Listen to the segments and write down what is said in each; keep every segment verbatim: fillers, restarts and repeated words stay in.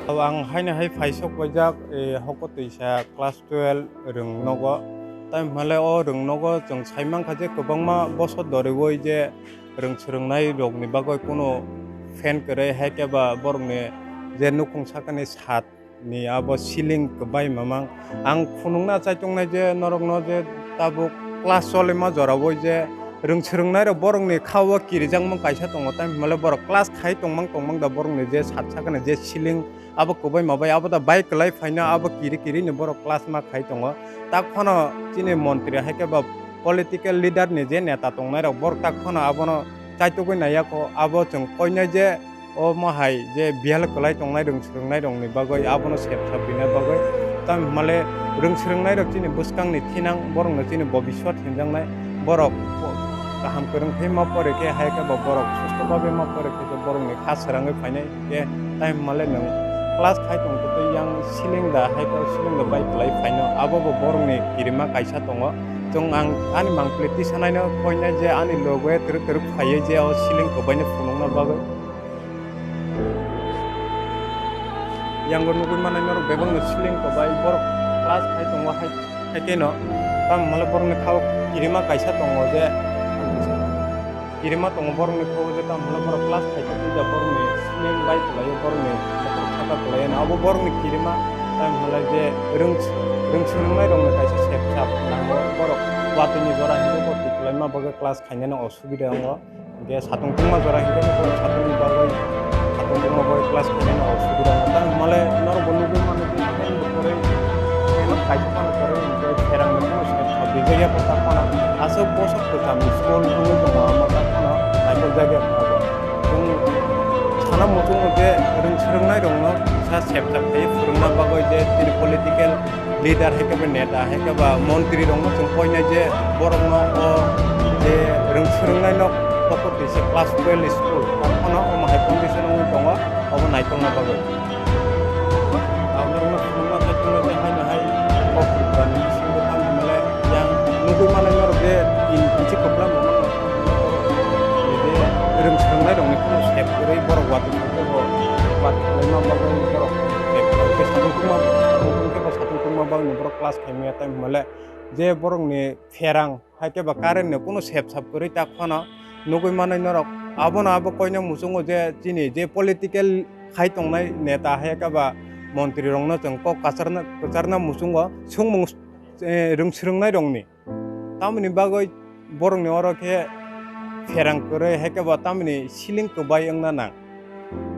Ang haino hai phaisok paijak, eh, hoko twisa class twelve rwng nogo. Tei hwnmale o rwng nogo chwng sai mankha je kwbangma bosor doriui je rwng swrwngnai rokni bagwi kunu fan kwrwi hai khe ba borokni je nukhung sakani sat ni abo ceiling kwbai mamang. Ang phunukna chai tongnai je norokno je tabuk class cholima jorao je rwng swrwngnai rok borokni kha o kirijakmung kaisa tongo, tei hwnmale borok class khai tongmang tongmang da borokni je sat sakani je ceiling abo kwbai mabai abo da bai kwlai phaino abo kiri kiri ni borok class ma khai tongo. Tak phano chini montri hai khe ba political leader ni je neta tongnai rok borok tak phano abono chaitugwi naiya kho, abo chwng koinai je omo hai je biyal kwlai tongnai rwng swrwngnai rokni bagwi abono sep sap rina bagwi. Tamo hwnmale rwng swrwngnai rok chini bwskangni thinang, borokno chini bobiswat hinjaknai, borok kaham kwrwng khe ma pore khe hai khe bo borok susto babe ma pore khe borokni kha swrangwi phainai khe, tamo hwnmale nwng class khai tong tei yang ceiling da hai khe ceiling da bai kwlai phaino abo bo borokni kirima kaisa tongo. Chwng ang ani mangpili tisanaino koinai je ani loge twrwk twrwk phaiwi je o ceiling kwbaino phunukna bagwi. Yango nugwi manai norok bebakno ceiling kwbai borok class khai tongo hai, hai kheno tamo hwnmale borokni kha o kirima kaisa tongo je kirima tongo borokni kha o je tamo hwnmale borok class khai tongwi da borokni ceiling bai kwlaio borokni bokhorok saka kwlaio abo borokni kirima tamo hwnmale je rwng rwng swrwngnai rokni kaisa sep sap nango borok watwi ni jora hinwi bo twi kwlaima bagwi class khainani osubida wngo. Hingke satung tungma jora hingke bo satung ni bagwi satung tungma bagwi class khainani osubida wngo. Tamo hwnmale norok bo nugwi mano je fan bo kwrwi, fan kaisa phano kwrwi hingke pherang ni phano sep sap rijak ya bo tak phano aswk bosok kwcham ni school wngwi tongo amo tak phano naikol jak ya phano bo. Chwng sana muchungo je rwng swrwngnai rokno kisa sep sap khe phwrwngna bagwi je chini political leader hai khe ba neta hai khe ba montri rokno chwng koinai je borokno o je rwng swrwngnaino pokot twi se class twelve school, phano omo hai condition wngwi tongo, obo naikolna bagwi. Ang norokno phunukna sai tongo je haino hai kok rwkani bisingo tamo hwnmale yang nugwi manai norok je tin kichi kwplamo mano je rwng swrwngnairokni phano sep kwrwi borok watwi khe bo watwi khlaima bagwi borok sep kwrwi khe satung tungma, satung tungma bagwi borok class khaimaya tamo hwnmale je borokni pherang hai khe ba current ni kunu sep sap kwrwi tak phano nugwi manai norok. Abono abo koina muchungo je chini je political khai tongnai neta hai khe ba montri rokno chwng kok kwcharna, kwcharna muchungo swngmung, eh, rwng swrwngnai rokni. Tamoni bagwi borokni oro khe pherang kwrwi hai khe ba tamoni ceiling kwbai wngna nang.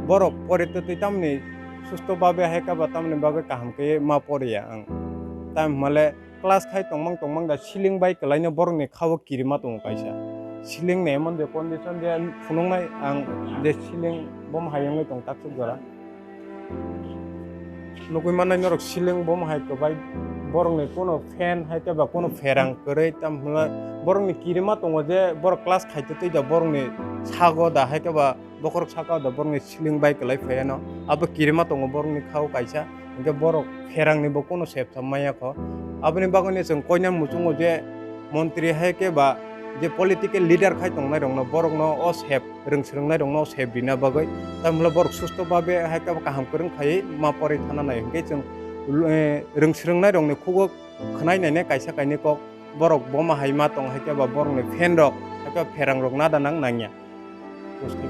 Borok pore twtwi tamoni susto babe hai khe ba tamoni bagwi kaham khe ma poriya ang. Tamo hwnmale class khai tongmang tongmang da ceiling bai kwlaino borokni kha o kirima tongo kaisa. Ceiling ni emon je condition je phunuknai ang je ceiling bomo hai wngwi tong taksuk jora. Nugwi mannai norok ceiling bomo hai kwbai borokni kuno fan hai khe ba kuno pherang kwrwi tamo hwnmale borokni kirima tongo je borok class khai twi da borokni sago da hai khe ba bokhorok saka da borokni ceiling bai kwlai phaiano abo kirima tongo borokni kha o kaisa, hingke borok pherangni bo kuno sep sap maya kho. Aboni bagwino chwng koina muchungo je montri hai khe ba je political leader khai tongnai rokno borokno o sep rwng swrwngnai rokno o sep rina bagwi, tamle borok susto babe hai khe kaham kwrwng khaiwi ma porwi thana nai hingke chwng, eh, rwng swrwngnai rokni khugo khwnai nainai kaisa kainwi kok borok bomo hai ma tong hai khe ba borokni fan rok hai khe pherang rok nada nang nangya. Busti.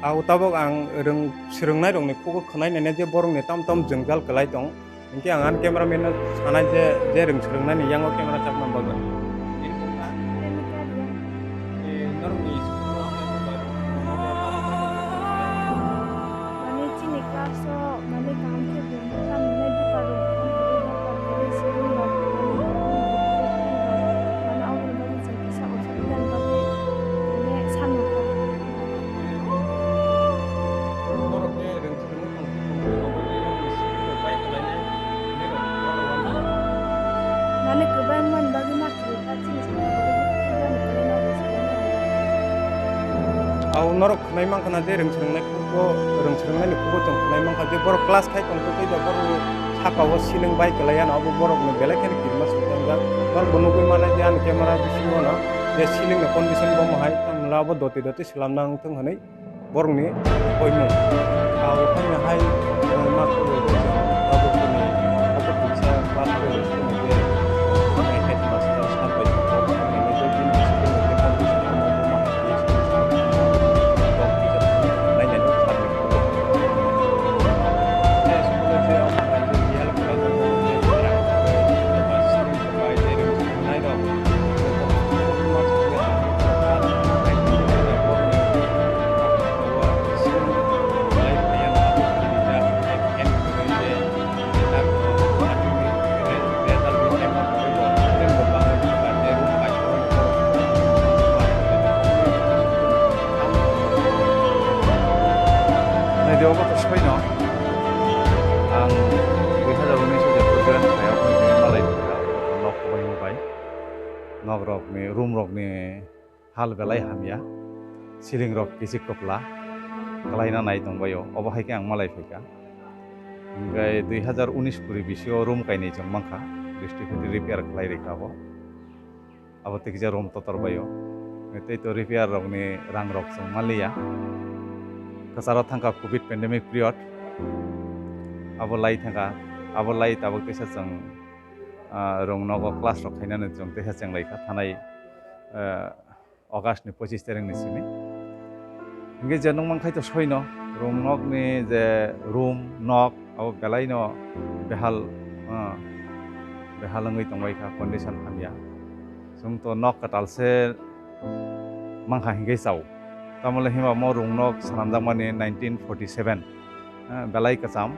Au tabok ang rwng swrwngnairokni khugo khwnai nainai je borokni tam tam jwngjal kwlai tong. Hinkhe ang ani cameraman no sanai je, je rwng swrwngnaini yango camera chapna bagwi. Mane chini class o mane kaham khe bo tamni nai buka rok kaham kwrwi nokbar kwrwi swrwng rok mane kaham kwrwi mane aboni bagwi chwng kisa osubida ni bagwi mane sanmung kha. Borok khe rwng swrwngwi tong khe tongwi rok bai khlainai hinwi rok. Mane kwbangma ni bagwi ma. Au norok khwnai mankha na je rwng swrwngnai khugo, rwng swrwngnaini khugo chwng khwnai mankha je borok class khai tongtwi tei da borokni saka o ceiling bai kwlai ano abo borokni belai kheno kirima swijak. Norok bo nugwi mano je ani camera bisingo no je ceiling ni condition bomo hai tamo hwnle abo doti doti swlamna wngthung hinwi. Borokni koimung. Ang haino hai, eh, ma khulio tei chwng tabuk chini abo kisa class twelve ni je, eh, headmaster sir bai chwng tabuk chini je bini school ni je condition omo bo ma hai school ni tabuk teacher nainani sir ni khulio. Je school o je omo hai je bial khlai tongo je rang bai je rwng tongnai rok. Naidi obo to soino. Ang dui hazar unis o jephru join khlai, okhorni malai phaikha nok kwbangma bai. Nok rokni, room rokni hal belai hamya, ceiling rok kichik kwpla kwlaina nai tongbaio, obo hai khe ang malai phaikha. Hingkhe dui hazar unis kuri bisio room kainwi chwng mankha, district hoite repair khlai rikha abo. Abo tei kisa room totor baio. Tei to repair rokni rang rok chwng manliya. Kwcharo thangkha covid pandemic period. Abo lai thangkha, abo lai tabuk teisa chwng, ah, rung nogo class rok khainani chwng teisa chenglaikha thanai, ah, August ni pochis tarikh ni simi. Hingke je nung mankha to soino, rung nok ni je room, nok, abo belai no behal, ah, behal wngwi tongbai kha, condition hamya. Chwng to nok kwtal se mankha hingke chao. Tamole hima mo rung nok swnamjakmani nineteen forty seven, ah, belai kwcham.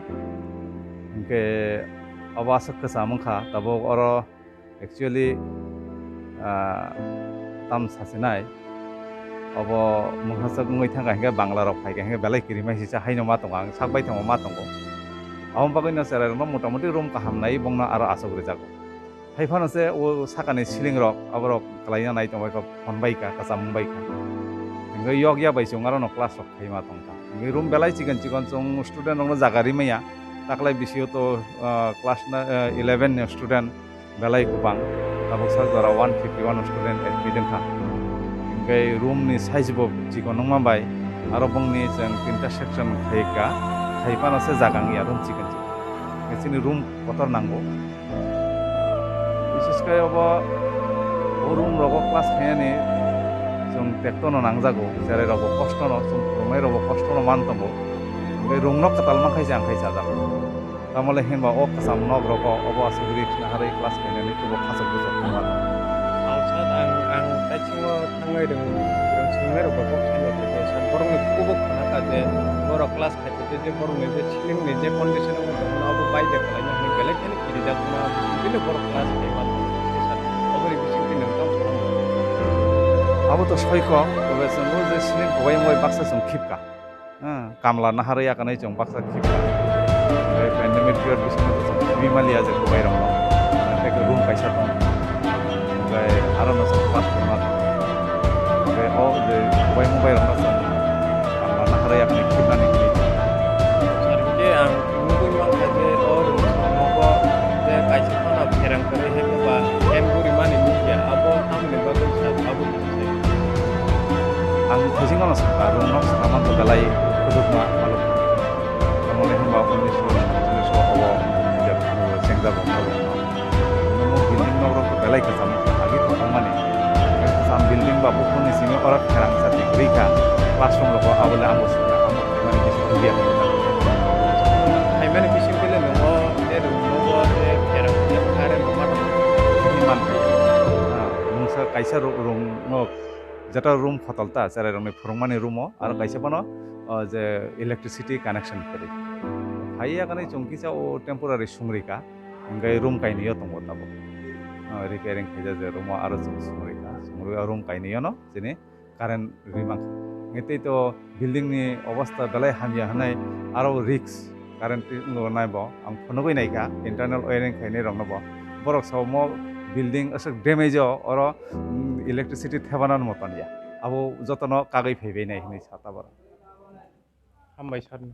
Hingke abo aswk kwcham wngkha, tabuk oro Actually, ah, tam sasinai, obo mwkhaswk wngwi thangkha hinkhe Bangla rok phaikha hinkhe belai kirimai sisa haino ma tongo, ang sak baithangma ma tongo. Aboni bagwino cherairokno motamuti room kaham nai bongno aro aswk rijago. Hai phano se o sakani ceiling rok, aborok kwlaina nai tongbaikha, phonbaikha, kwcham wngbaikha. Hinkhe yokya bai chwng arono class rok khaima tongkha. Hinkhe room belai chikon chikon chwng student rokno jaga rimaya. Taklai bisio to, ah, class na, ah, eleven ni student belai kwbang, tabuk sak jora one fifty one student admit wngkha. Hinkhe room ni size bo chikon wngma bai aro bongni chwng tinta section khaikha, khai phano se jaga wngya room chikon chikon. Hinkhe chini room kotor nango. Bises khe obo o room rogo class khainani chwng tekto no nangjago, cherai rokbo kosto no, chwng phwrwngnai rokbo kosto no man tongo. Hinkhe room no kwtal mankhaisa ang khai chajago. Tamole hinba o kwcham nok rogo obo aswk risk naharwi class khainani tubo khachok bwchok wngmano. Ang sa ang, ang taichungo thangwi rwng, rwng swrwngnai rokbo kok saimai khe, khe sa borokni kubuk khna kha je borok class khai tongkhe je borokni je ceiling ni je condition wngwi tongmano abo bai de kwlaina hinwi belai kheno kirijakma bini borok class khaima tongkhe sa oboni bisingtwi nwng tamo salamani. Abo to soi kok, tei chwng o je ceiling kwbai wngbai baksa chwng khipka. Ah, kamla naharwi yakanwi chwng baksa khibka. Tei pandemic period bisingo chwng khibi maliya je kwbai rokno. Tei khe room kaisa tong. Tei aro no chwng class khaima tong. Tei o je kwbai mubai rokno chwng kamla naharwi yakanwi khibnani hinwi. Sir, hinkhe ang nugwi mankha je o room nogo je kaisa phano pherang kwrwi hai khe ba fan guri mani nukya, abo tamoni bagwi sir, abo Ang thaising mano sakha, room nok sakha manto belai khudukma maluk. Tamoni hwnba unisho satchollish o obo je chengjago maluk no. Room o building nok rok belai kwcham agi tongmani. Kwcham building ba buphang ni simi oro pherang chati kwrwi kha. Classroom rok o abo le amo simi amo mani kisa tuya. Phaimani bising khe le nongo je room nogo je pherang je current rok ma tongo. Ni man khe. Ah, mungsa kaisa ro-, room nok Jeta room khotol ta, cherai rokni phwrwngmani room o, aro kaisa bono, o, je electricity connection kwrwi. Phai ya kani chwng kisa o temporary sungri ka, hingke room kainwi o tongo tabuk. O, repairing khaijak je room o aro chwng sungri ka, sungri o room kainwi o no chini current rwi mankha. Hingke tei to building ni obostha belai hamya hwnwi aro risk. Current twi wngwi nai bo, ang phunugwi naikha, internal wiring khainai rokno bo. Borok sao mo building aswk damage o, oro, mm, electricity thebana mo tanya. Abo jotono kagwi phaibai nai hinwi sa ta borok. Hambai sir no.